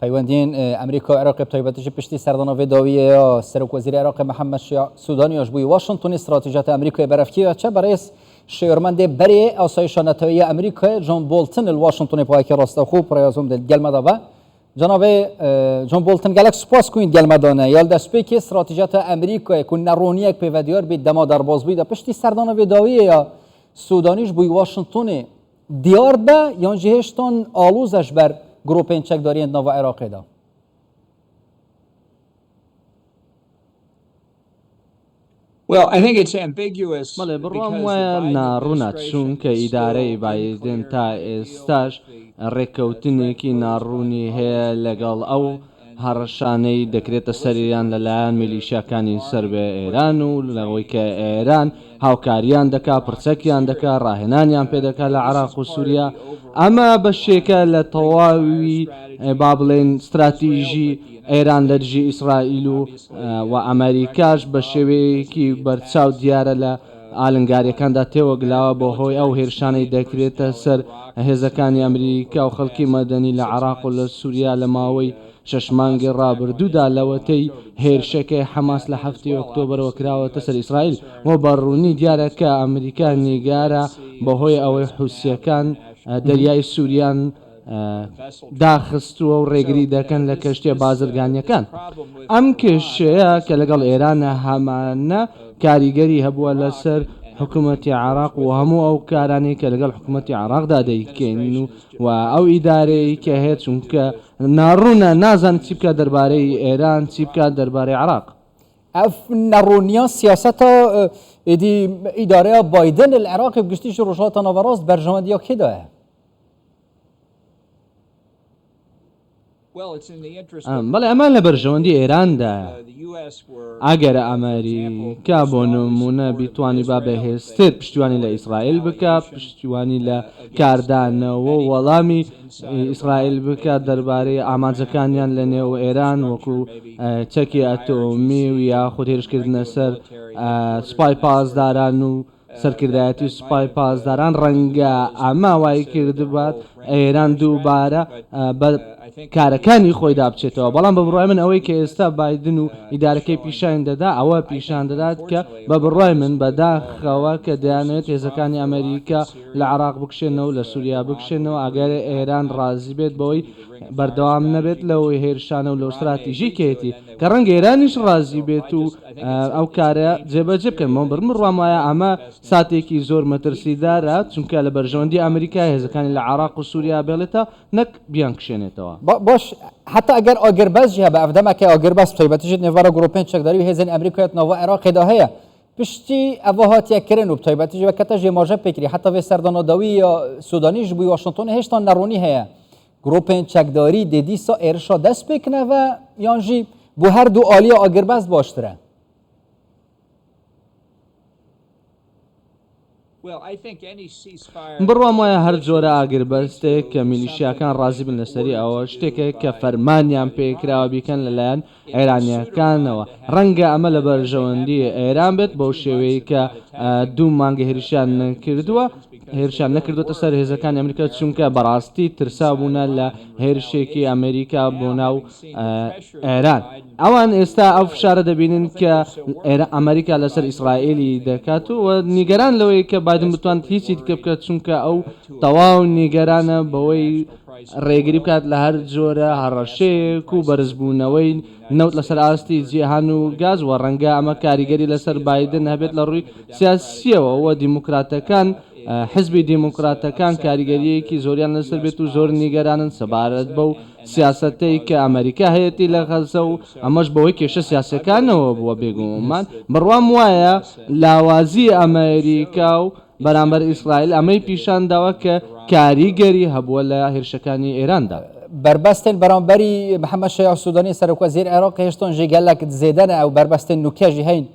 Peywendiyên Amerîka û Iraqê bi taybetî jî piştî serdana vê dawiyê ya Serokwezîrê Iraqê Mihemed Şia Sûdanî ya ji bo Washingtonê stratejiyata Amerîkayê berevkî ya çe berêz şêwirmendê berê Asayîşa Neteweyî ya Amerîkayê John Bolton li Washingtonê payekî rastexwe û pireyazom dê gel me de be. Cenabê John Bolton gelek spas ku hûn gel me de ne. Ya li destpêkê stratejiyata Amerîkayê ku neroniyek pêvediyar bî dema derbasbûyî de piştî serdana vê dawiyê ya Sûdanî ji bo Washingtonê Diyar be yan jî hêjtan aloz e ji ber grûpên çekdariyên di nava Iraqê de. بەڵێ بڕوام وایە ناڕوونە چونکە ئیدارەی بایدن تا ئێستاش ڕێککەوتنێکی ناڕوونی هەیە لەگەڵ ئەو هەڕەشانەی دەکرێتە سەریان لەلایەن میلیشیاکانی سەر بە ئێران و لەوەی کە ئێران هاوکاریان دەکا، پڕچەکیان دەکا، ڕاهێنانیان پێ دەکا لە عێراق و سوریا، ئەمە بەشێکە لە تەواوی با بڵێین ستراتیژی ئێران لە دژی ئیسرائیل و و ئەمەریکاش بە شێوەیەکی بەرچاو دیارە لە ئالنگاریەکاندا تێوەگلاوە بەهۆی ئەو هێرشانەی دەکرێتە سەر هێزەکانی ئەمریکا و خەڵکی مەدەنی لە عێراق و لە سوریا لە ماوەی شەش مانگی ڕابردوودا لەوەتەی هێرشەکەی حەماس لە حەفتی ئۆکتۆبەرەوە کراوەتە سەر ئیسرائیل و بە ڕوونی دیارە کە ئەمریکا نیگارە بەهۆی ئەوەی حوسیەکان دەریای سوریان داخستووە و ڕێگری دەکەن لە کەشتیە بازرگانیەکان. ئەم کێشەیە کە لەگەڵ ئێرانە هەمانە کاریگەری هەبووە لەسەر حکومەتی عێراق و هەموو ئەو کارانەی کە لەگەڵ حکومەتی عێراقدا دەیکەین و ئەو ئیدارەی کە هەیە چونکە ناڕوونە نازانێت چی بکات دەربارەی ئێران چی بکات دەربارەی عێراق. ئەف نەڕوونیا سیاسەتا ئیدی ئیدارەیا بایدن li Iraqê bi giştî jî Rojhilata Naverast berjewendiya kê de ye? بەڵێ ئەمە لە بەرژەوەندی ئێراندایە. ئەگەر ئەمریکا بۆ نموونە بیتوانیبا بەهێزتر پشتیوانی لە ئیسرائیل بکا، پشتیوانی لە کاردانەوە و وەڵامی ئیسرائیل بکات دەربارەی ئامانجەکانیان لە نێو ئێران وەکو چەکی ئەتۆمی و یاخود هێرشکردنە سەر سوپای پاسداران و سەرکردایەتی سوپای پاسداران ڕەنگە ئەمە وای کردبات ئێران دووبارە بە کارەکانی خۆیدا بچێتەوە، بەڵام بە بڕوای من ئەوەی کە ئێستا بایدن و ئیدارەکەی پیشان دەدا ئەوە پیشان دەدات کە بە بڕوای من بەداخەوە کە دەیانەوێت هێزەکانی ئەمەریکا لە عێراق بکشێنەوە و لە سوریا بکشێنەوە ئەگەر ئێران ڕازی بێت بەوەی بەردەوام نەبێت لەو هێرشانە و لەو ستراتیژی کەیەتی کە ڕەنگە ئێرانیش ڕازی بێت و ئەو کارە جێبەجێ بکەن. من بڕوام وایە ئەمە ساتێکی زۆر مەترسیدارە، چونکە لە بەرژەوەندی ئەمریکا هێزەکانی لە عێراق و سوریا بێڵێتە نەک بیانکشێنێتەوە. باش حتا ئەگەر ئاگربەست ژی هەبێ ئەڤ دەمەکە ئاگربەست تایبەتی ژی نێڤەرا گروپێن چەکداری و هێزێن ئەمریکایە ناڤا عێراقێ دا هەیە پشتی ئەڤ هاتیە کرن و تایبەتی ژی وەکەتە ژێ ماژە پێکری حتا vê serdana dawî ya Sûdanî ji bo Washingtonê hêjta neronî heye Grûpên çekdarî dê dîsa êrişa dest pê kineve yan jî bo her du aliya agirbest baştir e? بڕوام وایە هەر جۆرە ئاگربەستێک کە میلیشیاکان ڕازی بن لەسەری ئەوە شتێکە کە فەرمانیان پێکراوە بیکەن لەلایەن ئێرانییەکانەوە. ڕەنگە ئەمە لە بەرژەوەندی ئێران بێت بەو شێوەیەی کە دوو مانگە هێرشیان کردووە، هێرشیان نەکردووەتە سەر هێزەکانی ئەمریکا، چونکە بەڕاستی ترسابوونە لە هێرشێکی ئەمریکا بۆ ناو ئێران. ئەوان ئێستا ئەو فشارە دەبینن کە ئەمریکا لەسەر ئیسرائیلی دەکات و نیگەران لەوەی کە بایدن بتوانێت هیچی دیکە بکات، چونکە ئەو تەواو نیگەرانە بەوەی ڕێگری بکات لە هەر جۆرە هەڕەشەیەک و بەرزبوونەوەی نەوت لەسەر ئاستی جیهان و گاز و ڕەنگە ئەمە کاریگەری لەسەر بایدن هەبێت لە ڕووی سیاسییەوە و دیموکراتەکان حزبی دیموکراتەکان کاریگەرییەکی زۆریان لەسەر بێت و زۆر نیگەرانن سەبارەت بەو سیاسەتەی کە ئەمەریکا هەیەتی لە غەزە و ئەمەش بەهۆی کێشە سیاسیەکانەوە بووە بێگومان بڕوام وایە لاوازی ئەمەریکا و بەرامبەر ئیسرائیل ئەمەی پیشان داوە کە کاریگەری هەبووە لە هێرشەکانی ئێراندا. بەربەستێن بەرامبەری محەمەد شەیاع سودانی سەرۆکوەزیر عێراق هێشتان ژی گەلەک زێدەنە ئەو بەربەستێن نوکە ژی هەین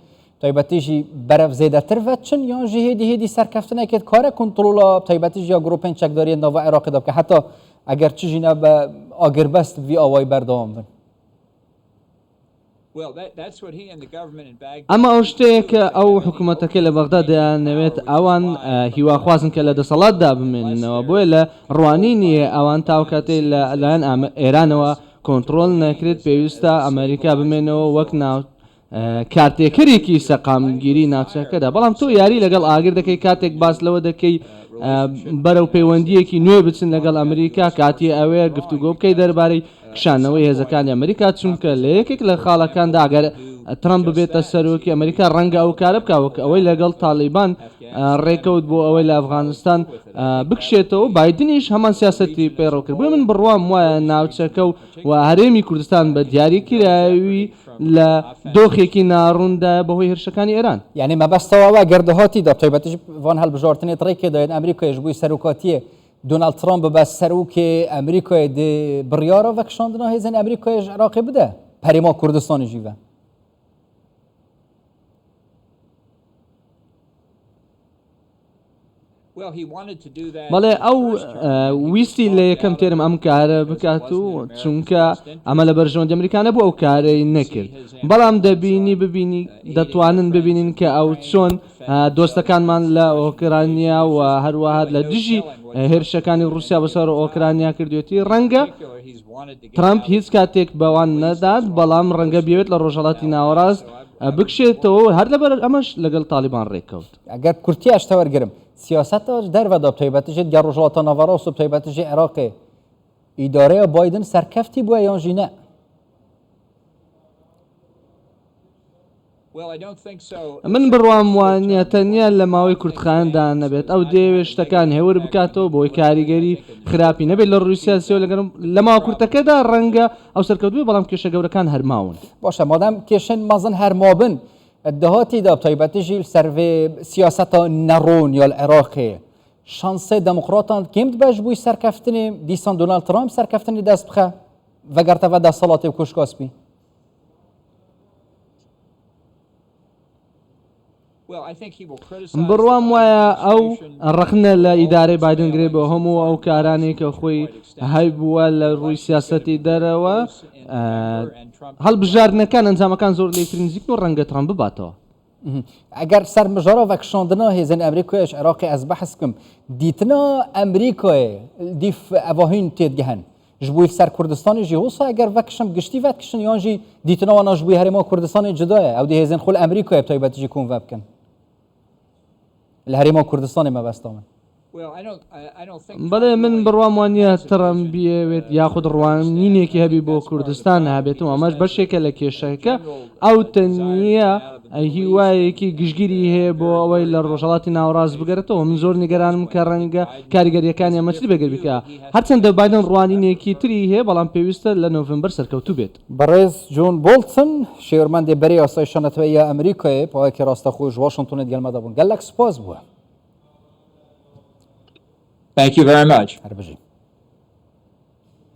تایبەتی ژی بەرەف زێدەتر ڤە چن یان ژی هێدی هێدی سەرکەفتنێکێت کارە کونتڕوڵا تایبەتی ژی یا گروپێن چەکداریێن ناڤ عێراقێ دا بکە حەتا ئەگەر چ ژی نە بە ئاگربەست ڤی ئاوای بەردەوام بن. ئەمە ئەو شتەیە کە ئەو حکوومەتەکەی لە بەغدا دەیانەوێت، ئەوان هیواخوازن کە لە دەسەڵاتدا بمێننەوە، بۆیە لە ڕوانینی ئەوان تاوکاتەی لە لایەن ئێرانەوە. کۆنتڕۆل نەکرێت، پێویستە ئەمەریکا بمێنەوە وەک کارتێکەرێکی سەقامگیری ناوچەکەدا، بەڵام تۆ یاری لەگەڵ ئاگر دەکەی کاتێک باس لەوە دەکەی بەرەو پەیوەندییەکی نوێ بچن لەگەڵ ئەمریکا، کاتی ئەوەیە گفتوگۆ بکەی دەربارەی کشانەوەی هێزەکانی ئەمریکا، چونکە لە یەکێک لە خاڵەکاندا ئەگەر ترەمپ ببێتە سەرۆکی ئەمریکا ڕەنگە ئەو کارە بکات وەک ئەوەی لەگەڵ تاڵیبان ڕێکەوت بۆ ئەوەی لە ئەفغانستان بکشێتەوە، بایدنیش هەمان سیاسەتی پەیڕەو کرد، بۆیە من بڕوام وایە ناوچەکە و و هەرێمی کوردستان بە دیاریکراوی لە دۆخێکی ناڕووندایە بەهۆی هێرشەکانی ئێران. یانی مەبەستەوە ئەوە گەر دهاتی دا تایبەتیش ڤان هەڵبژارتنێت ڕێکێ دایێن ئەمریکایش بووی سەرۆکاتیێ دۆناڵد ترامپ ببە سەرۆکێ ئەمریکای دێ بڕیارە ڤەکشاندنا هێزێن ئەمریکایش عراقێ بدە هەرێما کوردستانیژی ڤە. بەڵێ ئەو ویستی لە یەکەم تێرم ئەم کارە بکات و چونکە ئەمە لە بەرژەوەندی ئەمریکا نەبوو ئەو کارەی نەکرد بەڵام دەبینی ببینی دەتوانن ببینین کە ئەو چۆن دۆستەکانمان لە ئۆکرانیا و هەروەها لە دژی هێرشەکانی رووسیا بەسەر ئۆکرانیا کردوێتی ڕەنگە ترامپ هیچ کاتێک بەوان نەدات بەڵام ڕەنگە بێت لە ڕۆژهەڵاتی ناوەڕاست بکشێتەوە هەر لەبەر ئەمەش لەگەڵ تاڵیبان ڕێککەوت. ئەگەر کورتی ئەشتە وەرگرم سیاسەتا دەرڤە دا بتایبەتی ژی گەر ڕۆژهەڵاتا ناوەڕاست و بتایبەتی ژی عێراقێ ئیدارەیا بایدن سەرکەفتی بووە یان ژی نە؟ من بڕوام وانیە تەنیا لە ماوەی کورتخایەندا نەبێت ئەو دەیەوێت شتەکان هێور بکاتەوە بۆی کاریگەری خراپی نەبێت لە ڕووی سیاسیەوە لەگەڵ لە ماوە کورتەکەدا ڕەنگە ئەو سەرکەوتوو بێت بەڵام کێشە گەورەکان هەر ماون. باشە مادام کێشەن مەزن هەر مابن دهاتی دا بتایبەتی ژی سەر ڤێ سیاسەتا نەڕوون یا عێراقێ شانسێ دموکراتان کێم دبەش بووی سەرکەفتنێ دیسان دۆناڵد ترامپ سەرکەفتنی دەست بخە ڤەگەرتە ڤە دەسەڵاتێ و کۆشکا سپی. بڕوام وایە ئەو ڕەخنە لە ئیدارەی بایدن گرێ بۆ هەموو ئەو کارانەی کە خۆی هەیبووە لە ڕووی سیاسەتی دەرەوە هەڵبژاردنەکان ئەنجامەکان زۆر لێکتر نزیکن و ڕەنگە ترەمپ بباتەوە. ئەگەر سەر مژارا ڤەکشاندنا هێزێن ئەمریکایش عراقێ ئەز بەحس بکەم دیتنا ئەمریکایێ دیف ئەڤا هین تێدگەهن ji bo ser Kurdistanê jî wisa eger vekişin bi giştî vedikişin yan jî dîtina wan a ji bo Herêma Kurdistanê cuda ye. Ew dê hêzên xwe li Amerîkayê bi taybetî jî kom vebikin. Li Herêma Kurdistanê mebesta min. بەڵێ من بڕوام وا نییە ترەمپ بیەوێت یاخود ڕوانینێکی هەبی بۆ کوردستان هەبێت و ئەمەش بەشێکە لە کێشەکە ئەو تەنیا هیوایەکی گشتگیری هەیە بۆ ئەوەی لە ڕۆژهەڵاتی ناوەڕاست بگەرێتەوە من زۆر نیگەرانم کە ڕەنگە کاریگەرییەکانی ئەمە چی بێت گەر بیکا هەرچەندە بایدن ڕوانینێکی تری هەیە بەڵام پێویستە لە نۆڤەمبەر سەرکەوتوو بێت. بەڕێز جۆن بۆڵتن، شێورمەندێ بەرێ ئاسایشا نەتەوەیی یا ئەمریکایێ، پایەکی ڕاستەخۆ ژ واشنتۆنێ دگەل مەدا بوون. گەلەک سپاس بووە. Thank you very much. هەر بژی.